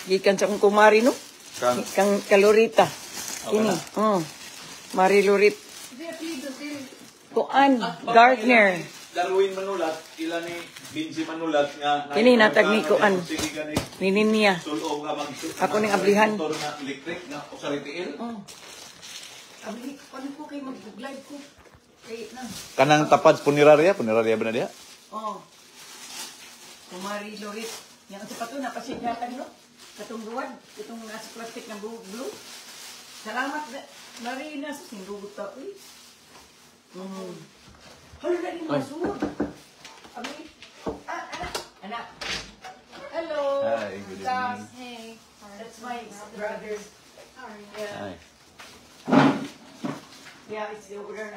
Gikan sa akong kumari, no? Kang? Kang Kalorita. Kini. Oh. Mari Lorit. Kuan, Gardner. Darwin Manulat, ila ni Binji Manulat nga Kini natag ni Kuan. Sige gani Ninin niya. Sulo nga mag Ako ning ablihan. Motor nga electric nga usari tiil. Oh. Abli, ano ko kay mag-live ko? Kay na. Kanang tapad puneraria, puneraria ba na diha? Oh. Kumari Lorit. Yang sa pato napasinyatan, no? Katong duwad, katong nasa plastic na blue. Blue. Salamat Marina sa singguta uy. Hala na ni masud. Abi. Ah, anak. Anak. Hello. Hi, good evening. Hey. That's my brother. How are you? Yeah. Hi. Yeah, it's over there.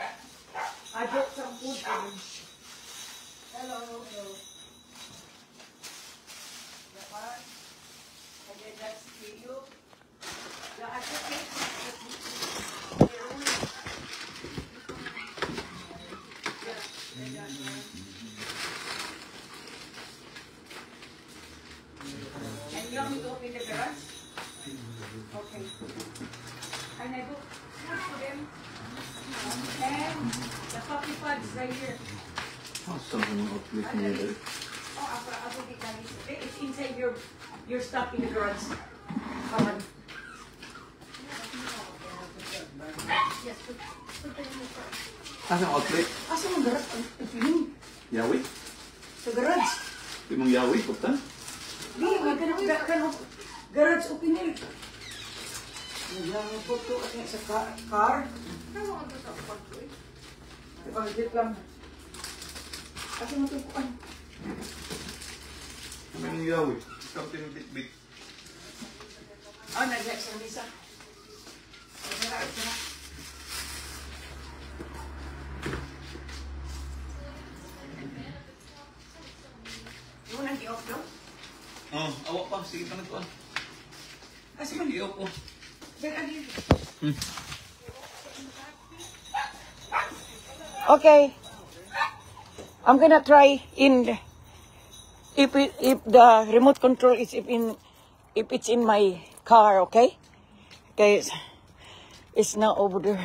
I brought some food for them. Hello. Hello. Japan. And then that's you. Yeah, I took it. They're only- Yeah, and And you want me to open the garage? Okay. And I bought food for them. And the puppy pads right here. Asa man outlet niya? Oh, ako di kani. It's inside your stuff in the garage. Come on. Yes, put them in the car. Asa ang outlet? Asa ang garage? Ang opening. Yawi? Sa garage. Di mong yawi, puta? Di, magkano garage opening. Nagyang po to at sa car. Pero mga doon sa kwarto eh. Pagkit lang. Asa mo itong kuan? Ano yung yawi? Something bit bit. Ah, nag sa misa. Sara, sara. Yung nang i-off daw? Oh, awa pa. Sige pa nagkuan. Asa man? I-off oh. Pero ano yun? Okay. I'm gonna try in if the remote control is if it's in my car, okay? Okay, it's not over there.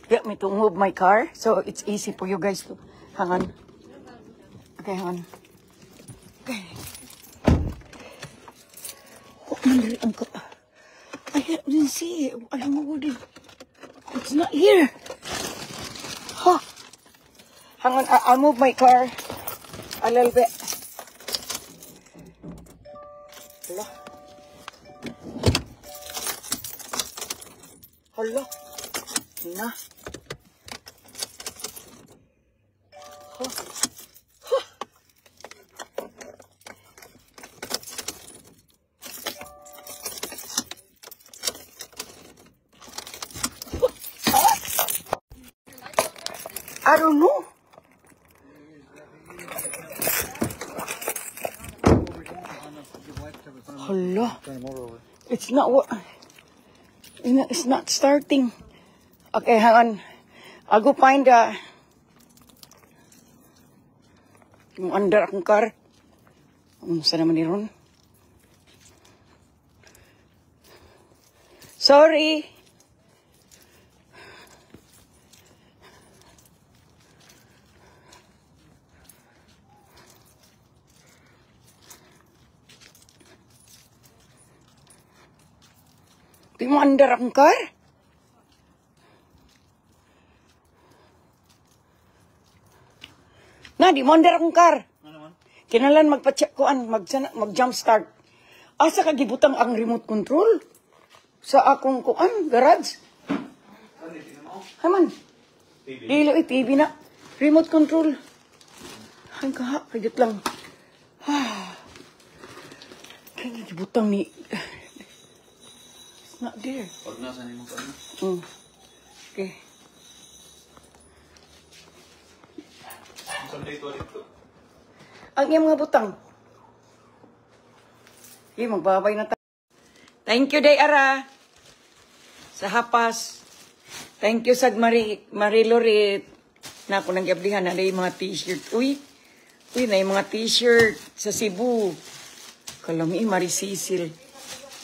Get me to move my car so it's easy for you guys to hang on. Okay, hang on. Okay. Oh, man, dali ang I didn't see it. I don't know what it. It's not here. Huh. Hang on, I'll move my car a little bit. Hala. Hala. Na. Huh. Huh. I don't know. Hala. It's not what. It's not starting. Okay, hang on. I'll go find the yung under akong car. Saan naman ni Ron? Sorry. Di mo andar akong car? Na, di mo andar akong car. Ano man? Kinalan magpa-check kuan, mag jump start. Asa ka gibutang ang remote control? Sa akong kuan, garage. Ano, tingnan mo? Haman. TV. Dili, eh, TV na. Remote control. Ay, kaha, kajut lang. Ah. Butang ni. It's not there. Pag nasa ni mo ka na. Okay. Saan dito dito? Ang iyang mga butang. Okay, magbabay na tayo. Thank you, Day Ara. Sa hapas. Thank you, Sag Marie, Marie Loret. Na ako nang gablihan na yung mga t-shirt. Uy, uy, na yung mga t-shirt sa Cebu. Kalami, Marie Cecil.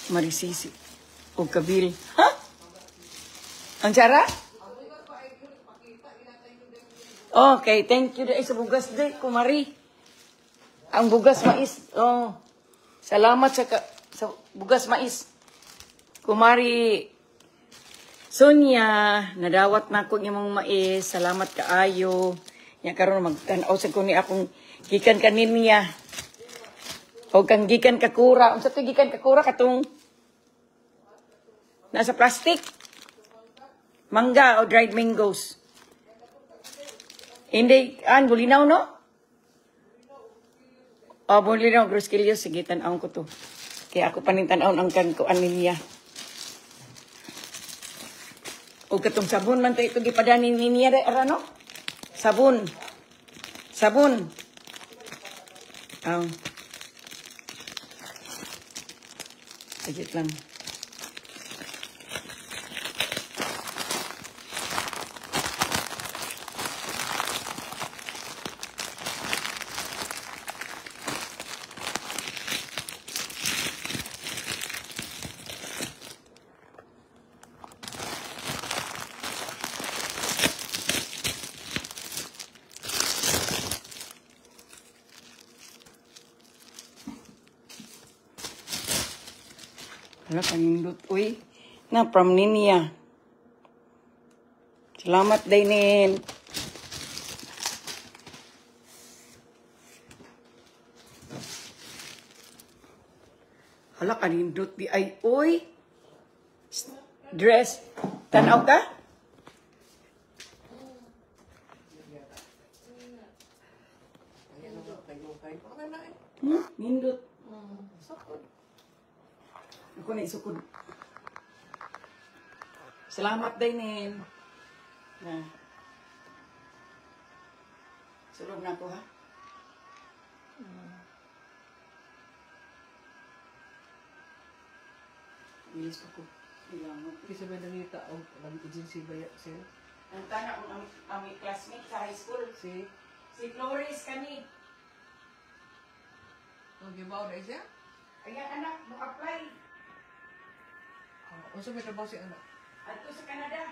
Marie Cecil. O Kabil. Ha? Ang sara? Okay, thank you. Day sa bugas, day, kumari. Ang bugas mais. Oh. Salamat sa bugas mais. Kumari Sonia, nadawat na ko imong mais. Salamat kaayo. Nya karon magtan-aw sa ko ni akong gikan kaninya. O kang gikan kakura. Unsa to gikan kakura katong nasa plastic? Mangga o dried mangoes. Hindi, an bulinaw no? Oh, bulinaw, groskilyo. Sige, tan-awon ko to. Kaya ako panintan-awon ang kan ko niya. O katong sabon man to ito gipadani niya ra no? Sabon. Sabon. Aw. Sagit lang. Wala, panindot. Uy, na from Ninya. Salamat, Dainin. Hala, kanindot di ay. Uy, dress. Tanaw ka? Nindot. Ako na isukod. Salamat, Dainin. Na. Sulog na ako, ha? Bilis pa ko. Ilangot. Kasi may nangita o nag-agency ba yan sir? Ang tana kong aming classmate sa high school. Si? Si Flores kani. Ang gibaw na siya? Ayan, anak, mo-apply. Oh, unsa may trabaho si anak? Adto sa Canada.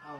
Oh.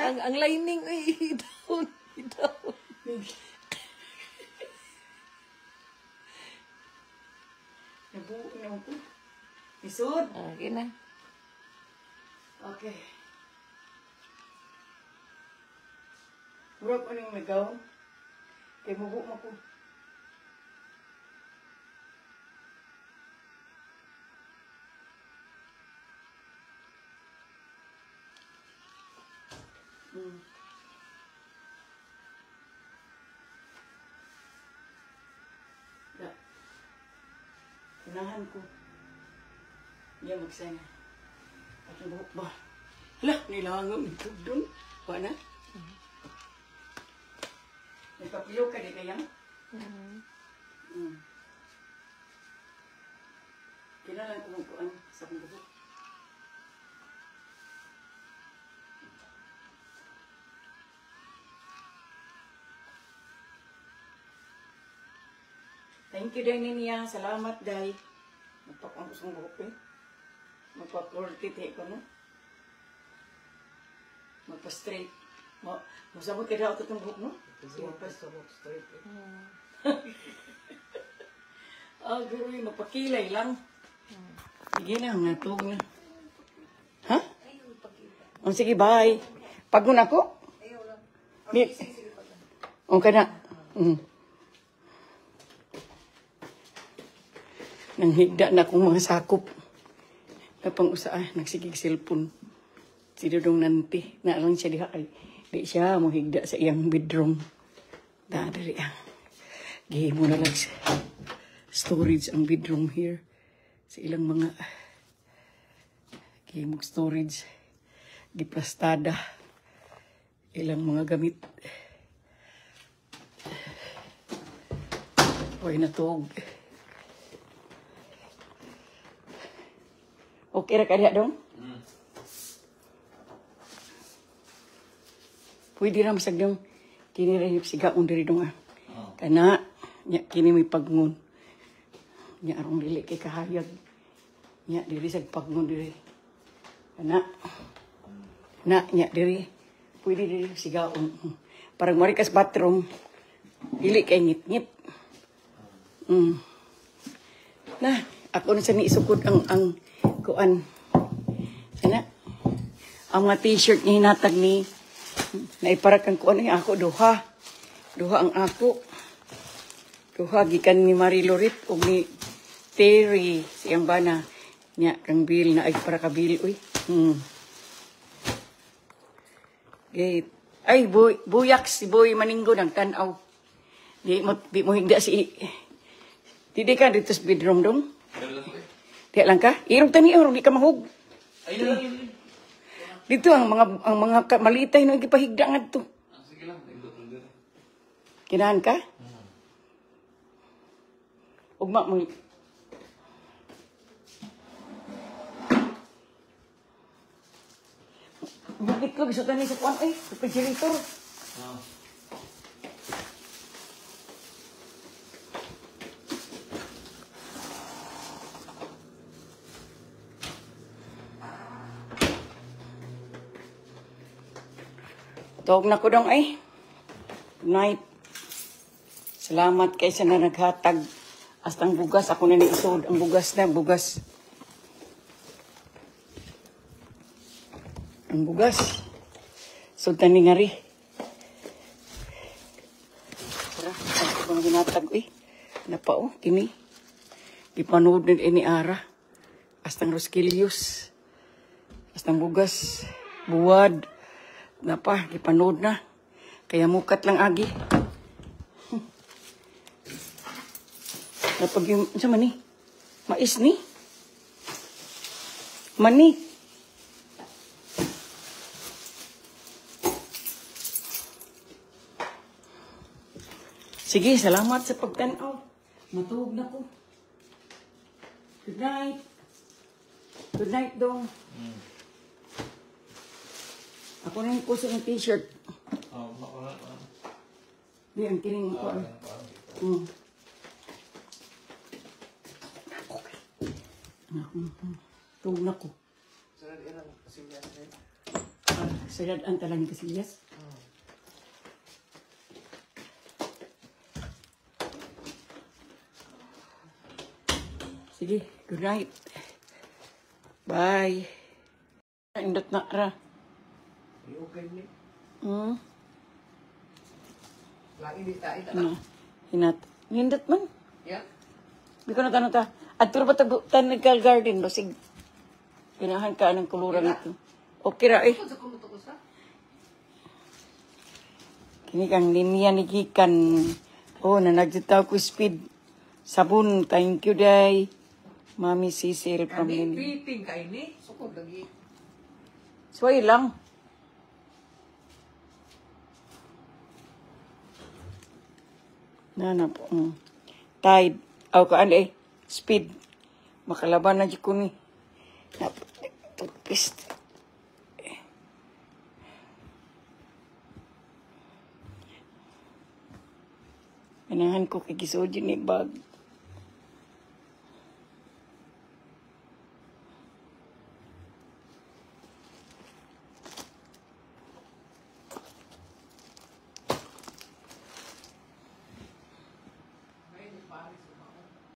Ang lining ay down, down. Nabuo na ako. Isod. Okay na. Okay. Murag ko ning nagaw. Kay mubo mo ko. Da. Unahan ko. Hindi magsaya. At ang buhok ba? Hala, nilangang ito dun. Wa na? Nagpapilo ka di kayang? Mm. Kailangan ko magkuan sa akong buhok. Thank you, Day Ninya. Salamat, Day. Nagpapang ko sa buhok eh. Magpa-40 ko, no? Magpa-straight. Masabot ka daw itong buhok, no? Magpa-straight. Ah, guro, magpakilay lang. Sige na, natug na. Ha? Oh, sige, bye. Pagod ako? Okay na. Nanghigda na akong mga sakop. Kapang usa nagsigig cellphone. Si Dudong Nanti. Nalang siya diha ay. Di siya mohigda sa iyang bedroom. Da, diri ah. Gihimo na lang siya. Storage ang bedroom here. Sa ilang mga gihimog storage. Giplastada. Ilang mga gamit. Uy, natug. Okay ra ka diha dong? Pwede ra masag dong. Kini ra yung sigaon diri dong ah. Kana nya kini may pagngon. Nya arong dili kay kahayag. Nya diri sa pagngon diri. Kana. Na nya diri. Pwede diri sigaon. Parang mari kas bathroom. Dili kay ngit-ngit. Na, ako na sa niisukod ang kuan. Sana ang mga t-shirt nga hinatag ni naipara kang kuan ni ako duha. Duha ang ako. Duha gikan ni Marie Lorit ug ni Terry siyang bana nya kang bill na ay para ka bill uy. Gate. Ay boy, buyak si Boy Maninggo nang tan-aw. Di mo higda si Di ka dito sa bedroom dong. Di lang ka? Irog tani irog di ka mahug. Ay na lang. Dito ang mga malitay no gipahigda ngadto. Sige lang, nindot. Kinahan ka? Ugma mo. Bakit ko gusto tani sa kuan ay refrigerator. Tuog na ko dong ay. Good night. Salamat kay sa na naghatag. Hasta ang bugas ako na niisod ang bugas na bugas. Ang bugas. So tani nga ri. Tara, ako bang ginatag uy. Napa oh, kini. Gipanood ni ini ara. Hasta ang Roskilius. Hasta ang bugas. Buwad. Napa, gipanood na. Kaya mukat lang agi. Napag yung, sa mani? Mais ni? Mani. Sige, salamat sa pagtanaw. Matuog na ko. Good night. Good night, dong. Ako na yung puso ng t-shirt. Di, ang kining ko. Tuog na ko. Sarad ang talang kasilyas. Sige, good night. Bye. Indot na ra. Okay ni. Lagi di tayo Ano? Hinat. Nindot man. Yeah. Di ko na tanong ta. At pero ba botanical garden basig ganahan ka ng kuluran ito. Okay ra eh. Kini kang linya ni gikan. Oh, nanagdita ko speed. Sabon, thank you day. Mami Cecil from Lini. Piting kay ni. Sukod lagi. Suway lang. Na po. Tide. Aw kaan eh. Speed. Makalaban na ko ni. Toothpaste. Ganahan ko kay gisod ni bag.